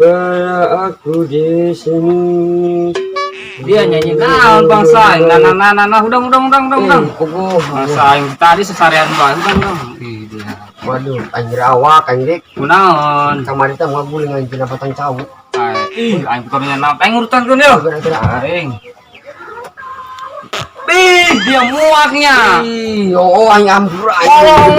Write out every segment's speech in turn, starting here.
Aku di sini. Dia nyanyi naon bangsa aing, nah nah nah nah, nah udang udang udang udang udang. Puguh. Bangsa aing tadi sesarian bae udang udang. Ih, dia. Waduh, aing awak aing dik. Kunaon? Kamari teh ngaguling aing tina batang cau. Ih, aing putarnya naon? Aing urutankeun yeuh. Aing. Ih, dia muaknya. Ih, oh aing ampura aing.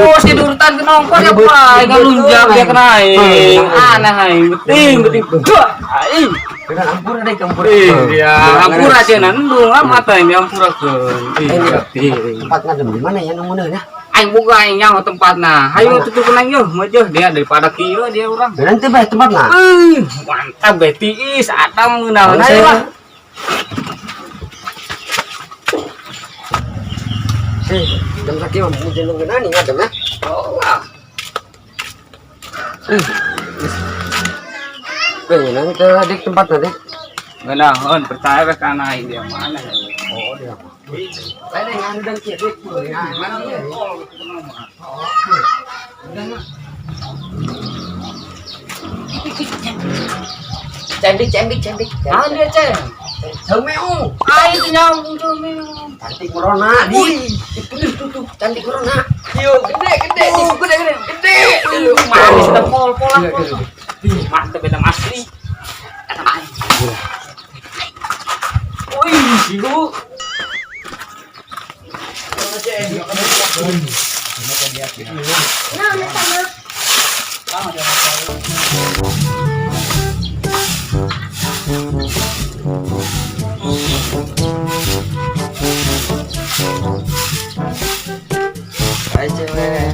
Oh, si diurutan ke nongkor ya, Pak. Aing ngalunjak dia kena aing. Aneh aing, beting beting. Duh, aing. Dengan ampura deh, ampura. Ih, dia ampura cenah endung amat aing diampurakeun. Ih, beting. Tempat ngadem di mana ya nungguneun ya? Aing boga aing nyaho tempatna. Hayu tutup aing yeuh, meujeun dia daripada kieu dia urang. Nanti bae tempatna. Ih, mantap bae tiis adam ngeunaheun ayo lah. Sih, jam sakieu mah meujeun nunggueun nih ngadem ya. Oh lah. Eh, nanti adik tempatna dik. Ngeunaheun percaya we kana aing dia mana ya. Oh, dia. Lain yang anu dan kieu dik. Mana ya? Cantik, cantik, cantik. Nah, dia ceng. Cemeo. Aing teh nyambung cemeo. Cantik merona di. Itu tuh tuh, cantik merona. Yo, gede gede, gede gede. Gede. Manis dah pol-pol lah. Mantep eta asli. Eta aing. Wih, sigu. Hai cewek.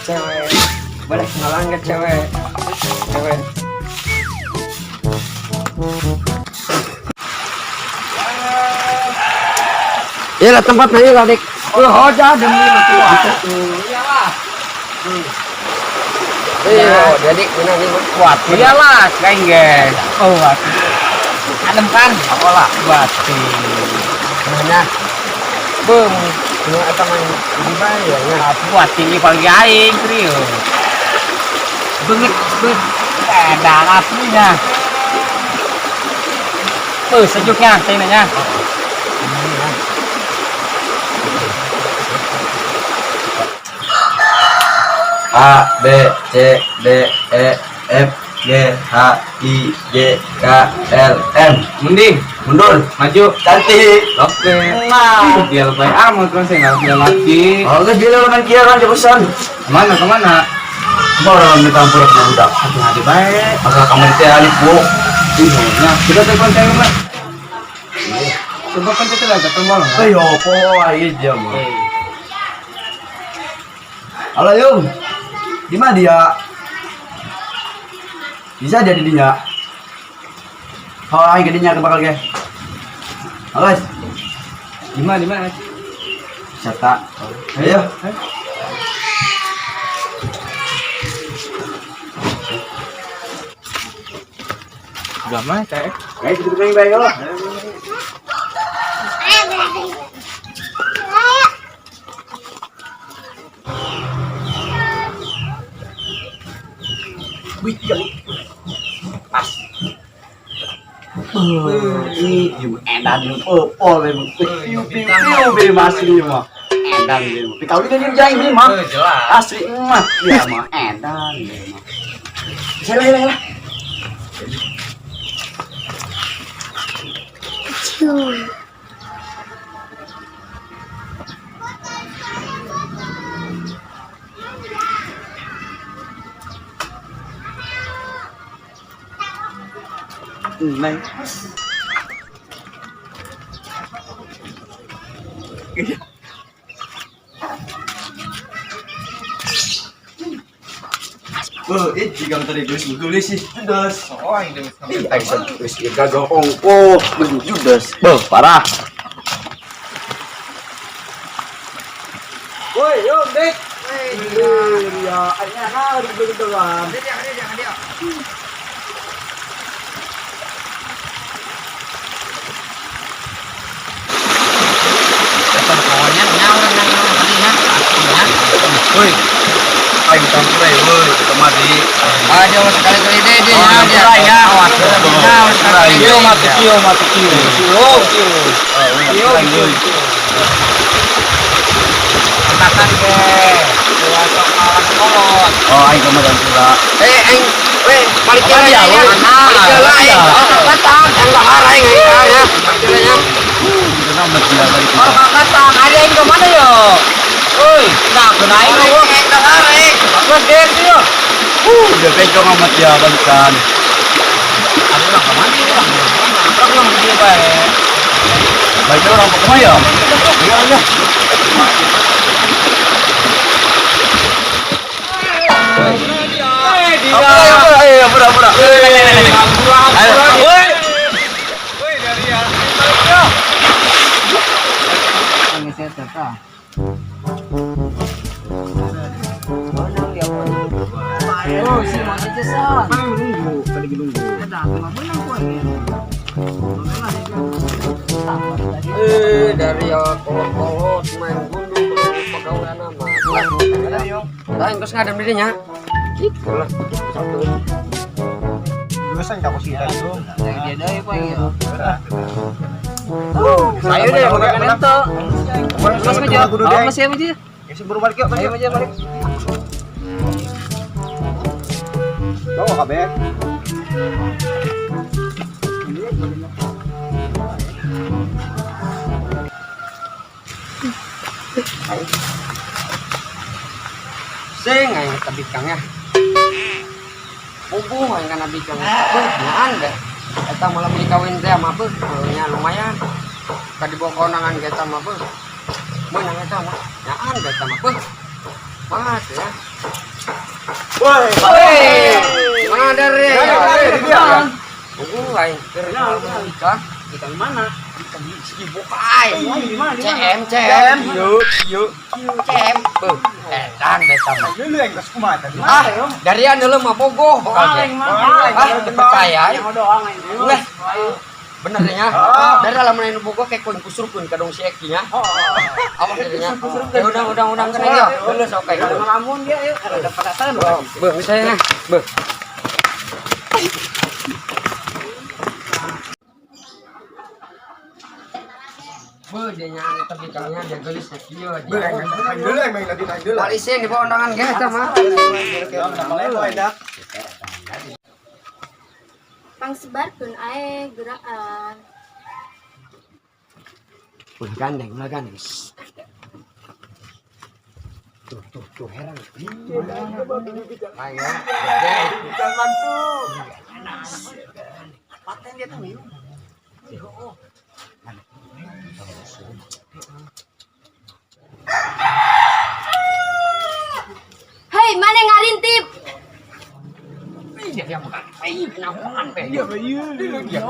Cewek. Boleh kenalan nggak cewek? Cewek. Iya lah tempatnya iya lah dik. Oh hoja demi Iyalah. Iya, jadi mana nih kuat. Iyalah, kayak ge. Oh, adem kan? Apa lah? Bati. Mana? Bem, ini atau main di bayar ya? Buat tinggi paling aing serius. Banget, banget. Edan aslinya. Sejuknya, saya nanya. A B C D E F G H I J K L M. Mending, Mundur. maju. Cantik. Oke. Nah, dia lebay amat kan saya nggak punya lagi. Oh, geus dia orang kia orang cepetan. Kemana kemana? Semua orang minta ampun ke budak. Hati-hati baik. Masalah kamu teh alif bu. Iya, kita telepon saya mah. Coba pencet lagi tombol. Ayo, po ayo jam. Halo Yung. Di mana dia? Bisa jadi dinya. Oh, aing gedinya ke bakal ge. Halo, guys. Di mana di mana? Serta. Ayo. Udah mah teh. Ayo kita main bae yo. Wih, pas. Edan pol piu piu piu be asli mah. Edan be. Pikau ini dia ini mah. Jelas. Asli mah. Iya mah edan be mah. Salah lah lah. Neng. Oh, itu jika tadi gue tulis sih Judas. Oh, ini Ih, aing geus gagal ongko menuju Judas. Beuh, parah. Woi, yo, Dek. Iya, aing harus begitu-begituan. Dia. Woi, Aing Sampai woi, kemari. Ah, dia masuk kali-kali deh dia. Oh, Dia. ya. Awas. Nah, sekali. Kieu mati kieu mati kieu. Kieu kieu. Kieu woi. Katakan ke. Besok malam kolot. Oh, aing kemari pula. Eh, aing weh, balik jalan ya. Balik jalan aing. Oh, katang, yang dahar aing aing ya. Balik jalan ya. Kenapa dia balik? Orang kakatang, ada yang ke mana yo? Oi, nah kena aing Aing aing dahar aing. Bagus deh yo. Udah bencong amat ya balikan. Ada orang kemana ya orang? Orang orang dia bae. Baiknya orang kemana ya? Iya aja. Eh, Ayo, pura, pura. Ayo. Woi. Oh, si mau jesan. Nunggu, tadi nunggu. Eh, dari ya kolot-kolot main gunung pegawai nama. Lain terus ngadem dirinya. Gitu lah. Satu. Ayo deh, bukan itu. Mas aja. Oh, masih aja. Ayo aja balik. Sing aing tabikang ya. Bubuh aing kana bikang. Beuh, nyaan deh. Eta malam dikawin teh mah beuh, nya lumayan. Ka dibawa kondangan ge eta mah beuh. Meunang eta mah. Nyaan ge eta mah beuh. Mas ya. Woi. Woi, mana dari? Bubuh aing keur nikah. Ikan mana? Sigi bukai. CM CM. Yuk, yuk. CM. Beuh, edan ge eta mah. Ah, dari anu mah bogoh bakal ge. Ah, percaya. Weh. Bener ya. Dari lamun anu bogoh kayak kun kusurkeun ka dong si Eki nya. Awas dirinya. Ya udah udah udah kena ya. Bener sok kayak gitu. Lamun dia yuk, ada petasan. Beuh, misalnya. Beuh. Beuh, dia nya tapi kangnya dia gelis ya kieu dia. Walisin di bawah undangan ge eta mah. Pangsebarkeun ae gerakan. Ulah gandeng, ulah gandeng. Tuh, tuh, tuh, heran. Ayo, gede. Paten dia tuh yuk. Hei, mana ngarintip? Ih, dia bukan. Ih, kenapaan, Be? Iya, iya.